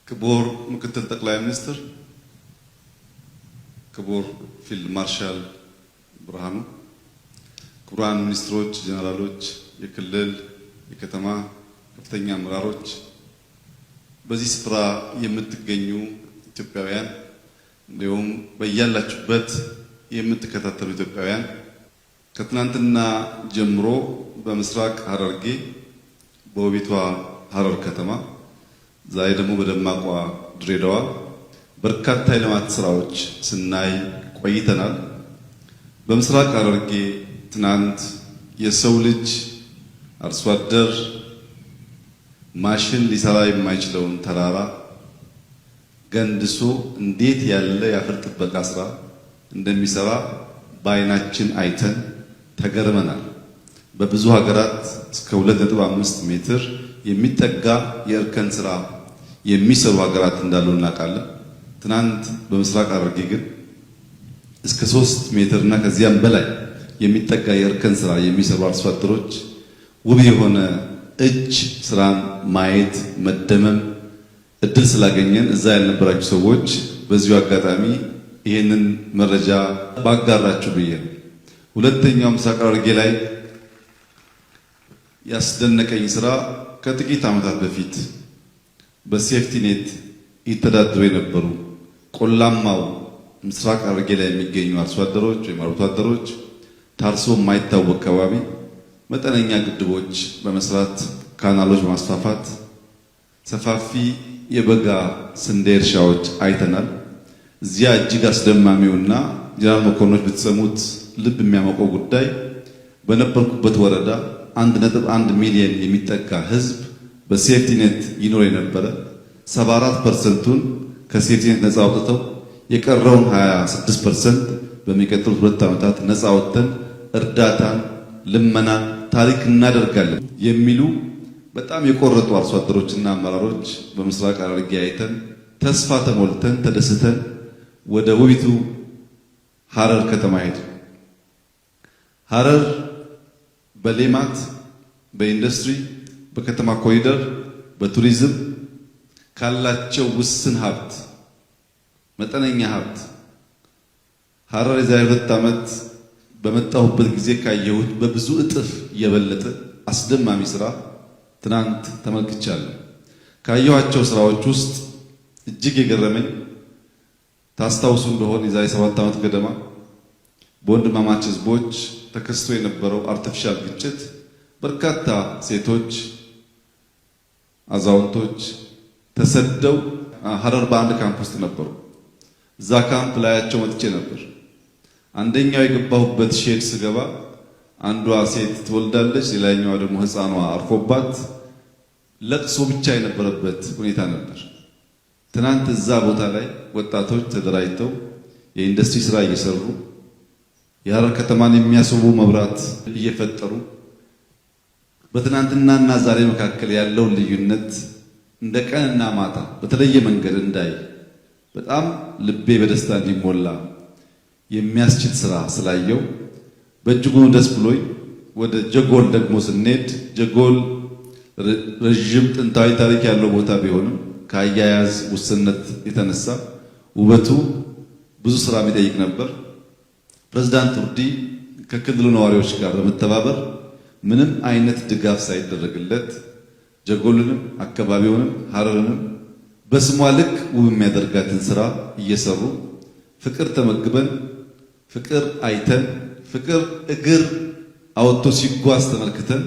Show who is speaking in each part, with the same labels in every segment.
Speaker 1: ክቡር ምክትል ጠቅላይ ሚኒስትር፣ ክቡር ፊልድ ማርሻል ብርሃኑ፣ ክቡራን ሚኒስትሮች፣ ጀነራሎች፣ የክልል የከተማ ከፍተኛ አመራሮች፣ በዚህ ስፍራ የምትገኙ ኢትዮጵያውያን እንዲሁም በያላችሁበት የምትከታተሉ ኢትዮጵያውያን ከትናንትና ጀምሮ በምስራቅ ሐረርጌ በውቢቷ ሐረር ከተማ ዛሬ ደግሞ በደማቋ ድሬዳዋ በርካታ የልማት ስራዎች ስናይ ቆይተናል። በምስራቅ ሐረርጌ ትናንት የሰው ልጅ አርሶ አደር ማሽን ሊሰራ የማይችለውን ተራራ ገንድሶ እንዴት ያለ የአፈር ጥበቃ ስራ እንደሚሰራ በአይናችን አይተን ተገርመናል። በብዙ ሀገራት እስከ 2.5 ሜትር የሚጠጋ የእርከን ስራ የሚሰሩ ሀገራት እንዳሉ እናውቃለን። ትናንት በምስራቅ ሐረርጌ ግን እስከ 3 ሜትር እና ከዚያም በላይ የሚጠጋ የእርከን ስራ የሚሰሩ አርሶ አደሮች ውብ የሆነ እጅ ስራን ማየት መደመም እድል ስላገኘን እዛ ያልነበራችሁ ሰዎች በዚሁ አጋጣሚ ይህንን መረጃ ባጋራችሁ ብዬ ነው። ሁለተኛው ምስራቅ ሐረርጌ ላይ ያስደነቀኝ ስራ ከጥቂት ዓመታት በፊት በሴፍቲኔት ይተዳደሩ የነበሩ ቆላማው ምስራቅ ሐረርጌ ላይ የሚገኙ አርሶ አደሮች ወይም አርብቶ አደሮች ታርሶ የማይታወቅ አካባቢ መጠነኛ ግድቦች በመስራት ካናሎች በማስፋፋት ሰፋፊ የበጋ ስንዴ እርሻዎች አይተናል። እዚያ እጅግ አስደማሚውና ጀነራል መኮንኖች ብትሰሙት ልብ የሚያሞቀው ጉዳይ በነበርኩበት ወረዳ 1.1 ሚሊዮን የሚጠጋ ህዝብ በ safety net ይኖር የነበረ 74%ቱን ከ safety net ነፃ አውጥተው የቀረውን 26% በሚቀጥሉት 2 ዓመታት ነፃ አውጥተን እርዳታን፣ ልመናን ታሪክ እናደርጋለን የሚሉ በጣም የቆረጡ አርሶ አደሮችና አመራሮች በምስራቅ ሐረርጌ አይተን ተስፋ ተሞልተን ተደስተን ወደ ውቢቱ ሐረር ከተማ ሄዱ። ሐረር በሌማት፣ በኢንዱስትሪ፣ በከተማ ኮሪደር፣ በቱሪዝም ካላቸው ውስን ሀብት መጠነኛ ሀብት ሐረር የዛሬ 2 ዓመት በመጣሁበት ጊዜ ካየሁት በብዙ እጥፍ የበለጠ አስደማሚ ስራ ትናንት ተመልክቻለሁ። ካየኋቸው ስራዎች ውስጥ እጅግ የገረመኝ ታስታውሱ እንደሆን የዛሬ 7 ዓመት ገደማ በወንድማማች ህዝቦች ተከስቶ የነበረው artificial ግጭት በርካታ ሴቶች፣ አዛውንቶች ተሰደው ሀረር በአንድ ካምፕ ውስጥ ነበሩ። እዛ ካምፕ ላያቸው መጥቼ ነበር። አንደኛው የገባሁበት shed ስገባ አንዷ ሴት ትወልዳለች፣ ሌላኛዋ ደግሞ ሕፃኗ አርፎባት ለቅሶ ብቻ የነበረበት ሁኔታ ነበር። ትናንት እዛ ቦታ ላይ ወጣቶች ተደራጅተው የኢንዱስትሪ ስራ እየሰሩ፣ የሀረር ከተማን የሚያስውቡ መብራት እየፈጠሩ፣ በትናንትናና ዛሬ መካከል ያለውን ልዩነት እንደ ቀንና ማታ በተለየ መንገድ እንዳይ፣ በጣም ልቤ በደስታ እንዲሞላ የሚያስችል ስራ ስላየው በእጅጉ ደስ ብሎኝ ወደ ጀጎል ደግሞ ስንሄድ፣ ጀጎል ረዥም ጥንታዊ ታሪክ ያለው ቦታ ቢሆንም ከአያያዝ ውስንነት የተነሳ ውበቱ ብዙ ስራ የሚጠይቅ ነበር። ፕሬዝዳንት ቱርዲ ከክልሉ ነዋሪዎች ጋር በመተባበር ምንም አይነት ድጋፍ ሳይደረግለት ጀጎልንም አካባቢውንም ሀረርንም በስሟ ልክ ውብ የሚያደርጋትን ስራ እየሰሩ፣ ፍቅር ተመግበን፣ ፍቅር አይተን፣ ፍቅር እግር አወጥቶ ሲጓዝ ተመልክተን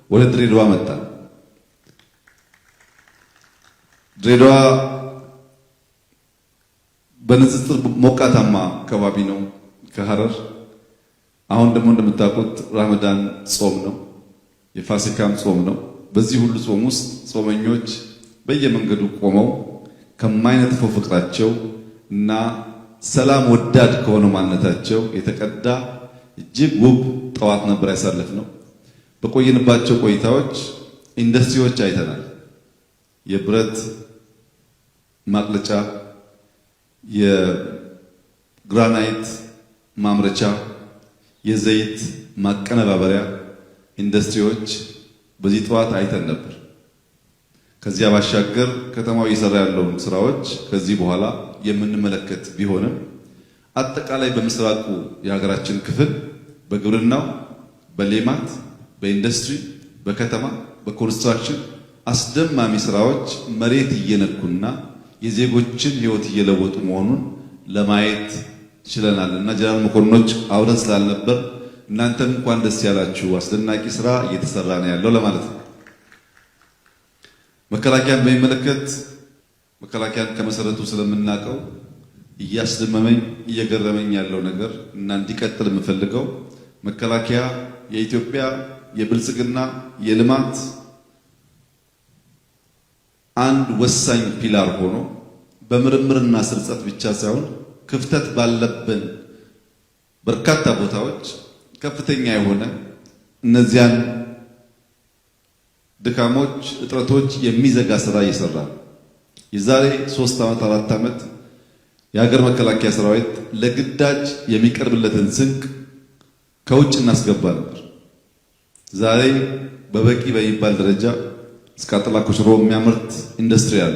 Speaker 1: ወደ ድሬዳዋ መጣን። ድሬዳዋ በንጽጽር ሞቃታማ አካባቢ ነው ከሀረር። አሁን ደግሞ እንደምታውቁት ራመዳን ጾም ነው፣ የፋሲካም ጾም ነው። በዚህ ሁሉ ጾም ውስጥ ጾመኞች በየመንገዱ ቆመው ከማይነጥፈው ፍቅራቸው እና ሰላም ወዳድ ከሆነ ማንነታቸው የተቀዳ እጅግ ውብ ጠዋት ነበር ያሳለፍነው። በቆየንባቸው ቆይታዎች ኢንዱስትሪዎች አይተናል። የብረት ማቅለጫ፣ የግራናይት ማምረቻ፣ የዘይት ማቀነባበሪያ ኢንዱስትሪዎች በዚህ ጠዋት አይተን ነበር። ከዚያ ባሻገር ከተማው እየሰራ ያለውን ስራዎች ከዚህ በኋላ የምንመለከት ቢሆንም አጠቃላይ በምስራቁ የሀገራችን ክፍል በግብርናው፣ በሌማት፣ በኢንዱስትሪ፣ በከተማ፣ በኮንስትራክሽን አስደማሚ ስራዎች መሬት እየነኩና የዜጎችን ሕይወት እየለወጡ መሆኑን ለማየት ችለናል እና ጀነራል መኮንኖች አብረን ስላልነበር እናንተም እንኳን ደስ ያላችሁ፣ አስደናቂ ስራ እየተሰራ ነው ያለው ለማለት ነው። መከላከያን በሚመለከት መከላከያን ከመሰረቱ ስለምናውቀው እያስደመመኝ እየገረመኝ ያለው ነገር እና እንዲቀጥል የምፈልገው መከላከያ የኢትዮጵያ የብልጽግና የልማት አንድ ወሳኝ pillar ሆኖ በምርምርና ስርጸት ብቻ ሳይሆን ክፍተት ባለብን በርካታ ቦታዎች ከፍተኛ የሆነ እነዚያን ድካሞች፣ እጥረቶች የሚዘጋ ስራ እየሰራ ነው። የዛሬ 3 ዓመት 4 ዓመት የሀገር መከላከያ ሰራዊት ለግዳጅ የሚቀርብለትን ስንቅ ከውጭ እናስገባ ነበር። ዛሬ በበቂ በሚባል ደረጃ እስከ ኮሽሮ የሚያመርት ኢንዱስትሪ አለ።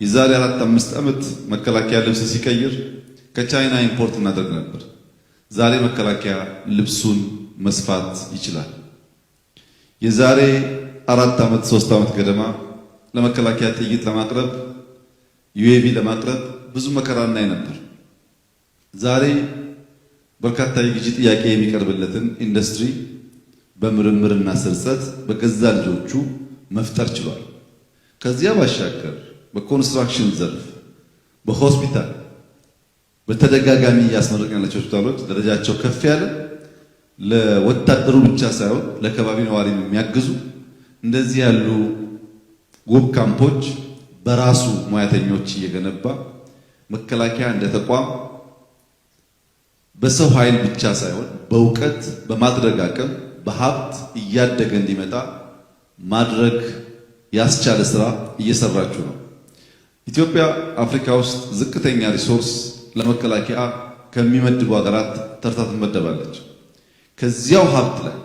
Speaker 1: የዛሬ 4 5 ዓመት መከላከያ ልብስ ሲቀይር ከቻይና import እናደርግ ነበር። ዛሬ መከላከያ ልብሱን መስፋት ይችላል። የዛሬ 4 ዓመት 3 ዓመት ገደማ ለመከላከያ ጥይት ለማቅረብ፣ UAV ለማቅረብ ብዙ መከራ እናይ ነበር። ዛሬ በርካታ የግዢ ጥያቄ የሚቀርብለትን ኢንዱስትሪ በምርምርና ስርጸት በገዛ ልጆቹ መፍጠር ችሏል። ከዚያ ባሻገር በኮንስትራክሽን ዘርፍ፣ በሆስፒታል በተደጋጋሚ እያስመረቅን ያላቸው ሆስፒታሎች ደረጃቸው ከፍ ያለ፣ ለወታደሩ ብቻ ሳይሆን ለከባቢ ነዋሪ የሚያግዙ እንደዚህ ያሉ ውብ ካምፖች በራሱ ሙያተኞች እየገነባ፣ መከላከያ እንደ ተቋም በሰው ኃይል ብቻ ሳይሆን በእውቀት፣ በማድረግ አቅም፣ በሀብት እያደገ እንዲመጣ ማድረግ ያስቻለ ስራ እየሰራችሁ ነው። ኢትዮጵያ አፍሪካ ውስጥ ዝቅተኛ resource ለመከላከያ ከሚመድቡ ሀገራት ተርታ ትመደባለች። ከዚያው ሀብት ላይ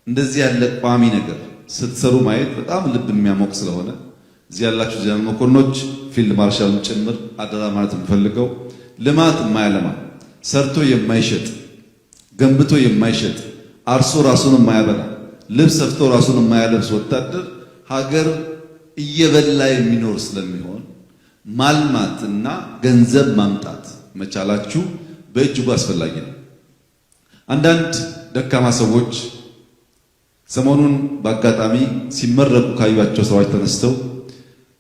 Speaker 1: እንደዚህ ያለ ቋሚ ነገር ስትሰሩ ማየት በጣም ልብ የሚያሞቅ ስለሆነ እዚህ ያላችሁ ጀነራል መኮንኖች፣ ፊልድ ማርሻልን ጭምር አደራ ማለት የምፈልገው፣ ልማት የማያለማ፣ ሰርቶ የማይሸጥ፣ ገንብቶ የማይሸጥ፣ አርሶ ራሱን የማያበላ፣ ልብስ ሰፍቶ ራሱን የማያለብስ ወታደር ሀገር እየበላ የሚኖር ስለሚሆን ማልማት እና ገንዘብ ማምጣት መቻላችሁ በእጅጉ አስፈላጊ ነው። አንዳንድ ደካማ ሰዎች ሰሞኑን በአጋጣሚ ሲመረቁ ካዩቸው ሰዎች ተነስተው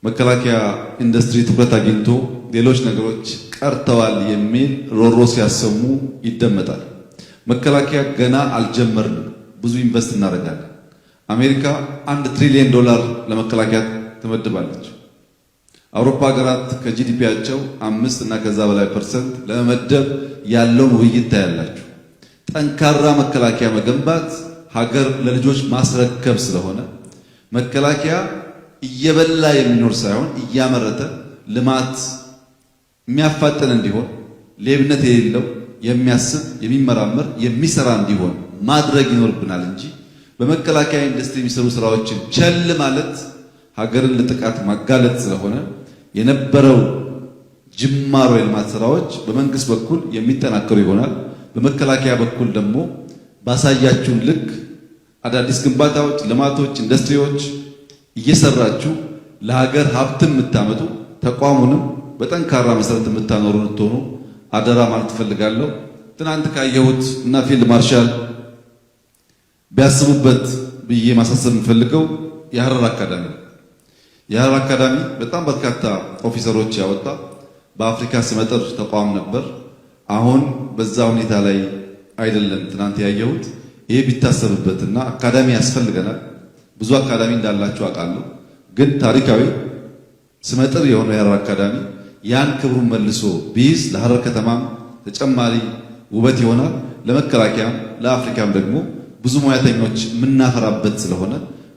Speaker 1: መከላከያ ኢንዱስትሪ ትኩረት አግኝቶ ሌሎች ነገሮች ቀርተዋል የሚል ሮሮ ሲያሰሙ ይደመጣል። መከላከያ ገና አልጀመርንም፣ ብዙ invest እናደርጋለን። አሜሪካ 1 ትሪሊየን ዶላር ለመከላከያ ትመድባለች። አውሮፓ ሀገራት ከ GDP ያቸው 5 እና ከዛ በላይ percent ለመመደብ ያለውን ውይይት ታያላችሁ። ጠንካራ መከላከያ መገንባት ሀገር ለልጆች ማስረከብ ስለሆነ መከላከያ እየበላ የሚኖር ሳይሆን እያመረተ ልማት የሚያፋጥን እንዲሆን፣ ሌብነት የሌለው፣ የሚያስብ፣ የሚመራመር፣ የሚሰራ እንዲሆን ማድረግ ይኖርብናል እንጂ በመከላከያ ኢንዱስትሪ የሚሰሩ ስራዎችን ቸል ማለት ሀገርን ለጥቃት ማጋለጥ ስለሆነ የነበረው ጅማሮ የልማት ስራዎች በመንግስት በኩል የሚጠናከሩ ይሆናል። በመከላከያ በኩል ደግሞ ባሳያችሁን ልክ አዳዲስ ግንባታዎች፣ ልማቶች፣ ኢንዱስትሪዎች እየሰራችሁ ለሀገር ሀብትን የምታመጡ፣ ተቋሙንም በጠንካራ መሰረት የምታኖሩ እንድትሆኑ አደራ ማለት እፈልጋለሁ። ትናንት ካየሁት እና ፊልድ ማርሻል ቢያስቡበት ብዬ ማሳሰብ የምፈልገው የሀረር አካዳሚ። የሀረር አካዳሚ በጣም በርካታ officer ኦች ያወጣ፣ በአፍሪካ ስመጥር ተቋም ነበር። አሁን በዛ ሁኔታ ላይ አይደለም ትናንት ያየሁት። ይሄ ቢታሰብበትና አካዳሚ ያስፈልገናል። ብዙ አካዳሚ እንዳላችሁ አውቃለሁ። ግን ታሪካዊ ስመጥር የሆነው የሀረር አካዳሚ ያን ክብሩን መልሶ ቢይዝ ለሀረር ከተማም ተጨማሪ ውበት ይሆናል። ለመከላከያም ለአፍሪካም ደግሞ ብዙ ሙያተኞች የምናፈራበት ስለሆነ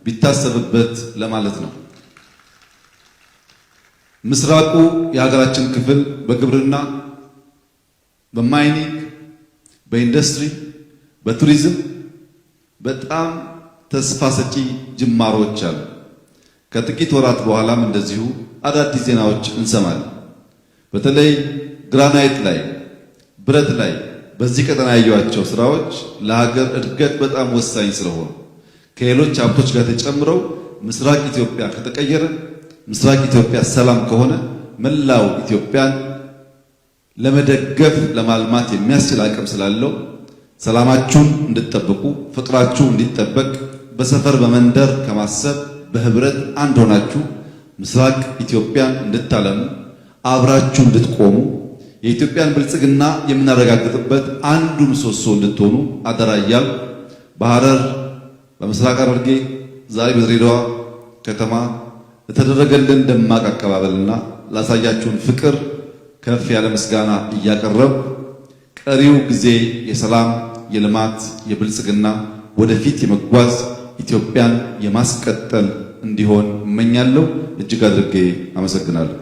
Speaker 1: ቢታሰብበት ለማለት ነው። ምስራቁ የሀገራችን ክፍል በግብርና፣ በ mining፣ በኢንዱስትሪ፣ በቱሪዝም በጣም ተስፋ ሰጪ ጅማሮች አሉ። ከጥቂት ወራት በኋላም እንደዚሁ አዳዲስ ዜናዎች እንሰማለን። በተለይ ግራናይት ላይ፣ ብረት ላይ በዚህ ቀጠና ያዩዋቸው ስራዎች ለሀገር እድገት በጣም ወሳኝ ስለሆኑ ከሌሎች ሀብቶች ጋር ተጨምረው ምስራቅ ኢትዮጵያ ከተቀየረ፣ ምስራቅ ኢትዮጵያ ሰላም ከሆነ መላው ኢትዮጵያን ለመደገፍ፣ ለማልማት የሚያስችል አቅም ስላለው ሰላማችሁን እንድትጠብቁ፣ ፍቅራችሁ እንዲጠበቅ፣ በሰፈር በመንደር ከማሰብ በህብረት አንድ ሆናችሁ ምስራቅ ኢትዮጵያን እንድታለሙ፣ አብራችሁ እንድትቆሙ፣ የኢትዮጵያን ብልጽግና የምናረጋግጥበት አንዱ ምሰሶ እንድትሆኑ አደራ እያልኩ በሐረር፣ በምስራቅ ሐረርጌ፣ ዛሬ በድሬዳዋ ከተማ ለተደረገልን ደማቅ አቀባበልና ላሳያችሁን ፍቅር ከፍ ያለ ምስጋና እያቀረብ ቀሪው ጊዜ የሰላም፣ የልማት፣ የብልጽግና፣ ወደፊት የመጓዝ፣ ኢትዮጵያን የማስቀጠል እንዲሆን እመኛለሁ። እጅግ አድርጌ አመሰግናለሁ።